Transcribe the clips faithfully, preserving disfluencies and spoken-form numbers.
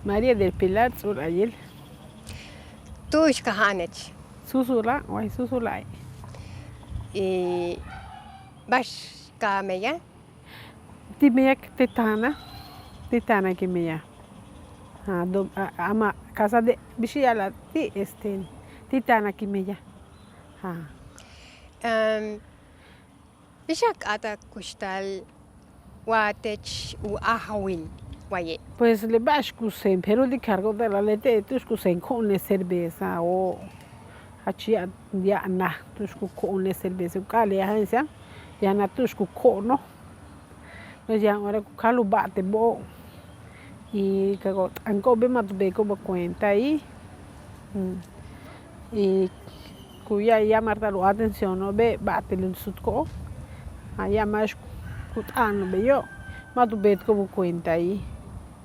María del Pilar Tz'urayil. Tu'ux ka ja'anech? Susula', way Susula'i'. Ba'ax ka meyaj? Ti' meyaj ti' táana', ti' táana' kin meyaj. Ama' casa de bix ya'ala'al ti' este ti' táana' kin meyaj. Bix a k'áat a kuxtal wa teech u ajawil waye'? Pues le ba'ax ku seen perjudicárgo' te'ela' leti'e' tu'ux ku seen ko'onil cervezao', jach ya'ab ya'ab naj tu'ux ku ko'onil cerveza, u k'aal le agencia yaan naj tu'ux ku ko'ono'. Pues yaan hora ku ka'al u ba'ate'obo' y ka t'aniko'obe' ma' tu beetiko'ob u cuentail. Y ku ya'ab yamarta'al u atenciono'obe' ba'atel u sutko'ob. Ya'ab máax ku t'a'anal beyo' ma' tu beetiko'ob u cuentail.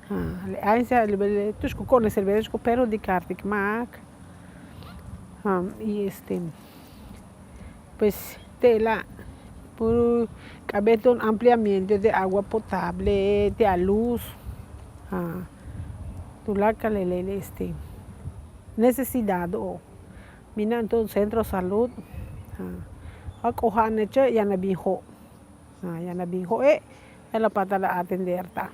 Le agencia tu'ux ku ko'onil cerveza ku perjudicártik máak. Y este pues te'ela' puro k'a'abéet to'on ampliamiento de agua potable, ti' a luz, tuláakal le este necesidado'ob mina'an to'on centro salud. Wa k'oja'aneche' yaan a bin jo', yaan a bin jo'e' je'el a páatal a atenderta'al.